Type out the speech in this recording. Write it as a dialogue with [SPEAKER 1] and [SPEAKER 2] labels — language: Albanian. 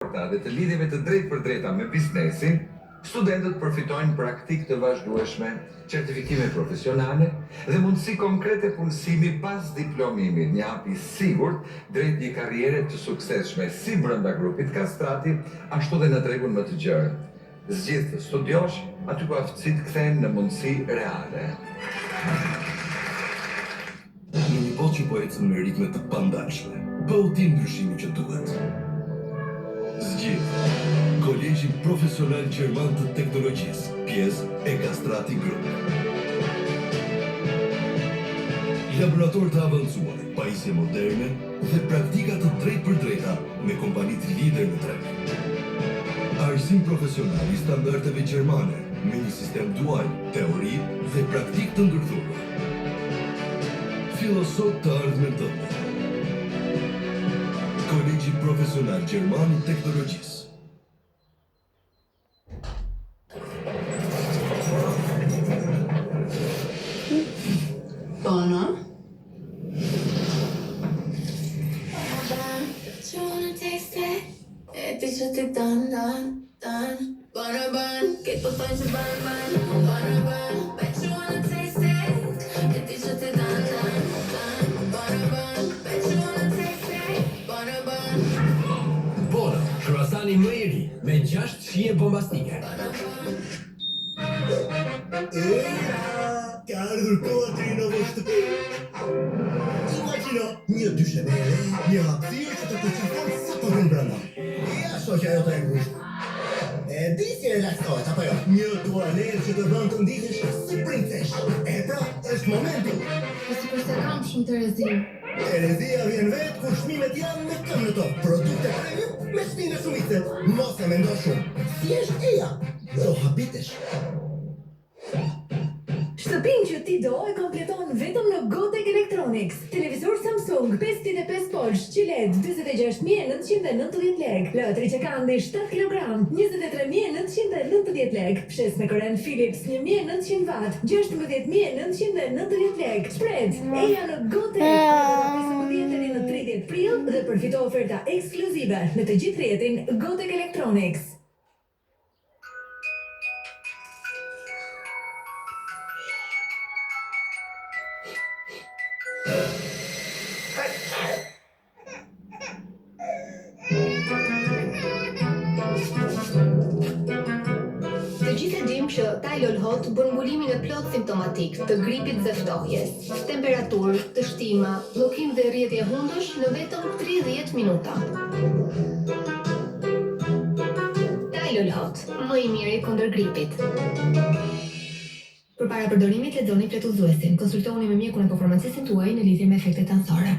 [SPEAKER 1] forta dhe të lidhjeve të drejtpërdrejta me biznesin, studentët përfitojnë praktikë të vazhdueshme, certifikime profesionale dhe mundësi konkrete punësimi pas diplomimit, një hap i sigurt drejt një karriere të suksesshme si brenda grupit Kastrati, ashtu dhe në tregun më të gjerë. Zgjidh të studiosh aty ku aftësitë kthehen në mundësi reale.
[SPEAKER 2] Në një botë që po ecën me ritme të pandalshme, bëhu ti ndryshimi që duhet. Zgjidh Kolegjin Profesional Gjerman të Teknologjisë, pjesë e Kastrati Group. Laboratorë të avancuar, pajisje moderne dhe praktika të drejtpërdrejta me kompanitë lider në treg. Arsim profesional i standardeve gjermane me një sistem dual, teori dhe praktikë të ndërthurur. Fillo sot të ardhmen tënde. Kolegji Profesional Gjerman i Teknologjisë.
[SPEAKER 3] Bono.
[SPEAKER 4] Bono, kruasani më i ri, me 6 shije bombastike.
[SPEAKER 5] Era, ka ardhur koha të rinovosh shtëpinë. Imagjino një dysheme e re, një hapësirë që të përqafon sapo hyn brenda. Ja shoqja jote e ngushtë. E di si relaksohet apo jo? Një tualet që të bën të ndihesh si princeshë. E pra, është momenti.
[SPEAKER 6] Po sikur s'e kam shumë terezinë.
[SPEAKER 5] Terezia vjen vetë kur çmimet janë me këmbë në tokë. Produkte premium me çmime shumice. Mos e mendo shumë. Thjesht eja. Do habitesh.
[SPEAKER 7] Shtëpinë që ti do e kompleton vetëm në Gotek Electronics. Televizor Samsung 55 polsh, QLED 46990 lekë. Lëtri Candy 7 kg, 23990 lekë. Fshesë me korrent Philips 1900 watt, 16990 lekë. Shpejt, eja në Gotek nga data 15 deri në 30 prill dhe përfito oferta ekskluzive në të gjithë rrjetin Gotek Electronics.
[SPEAKER 8] Të gjithë e dim që Tylol Hot bën mbulimin e plot simptomatik të gripit dhe ftohjes, temperaturë, tështima, bllokim dhe rrjedhje hundësh në vetëm 30 minuta. Tylol Hot, më i miri kundër gripit. Përpara përdorimit lexoni fletudhëzuesin, konsultohuni me mjekun apo farmacistin tuaj në lidhje me efektet anësore.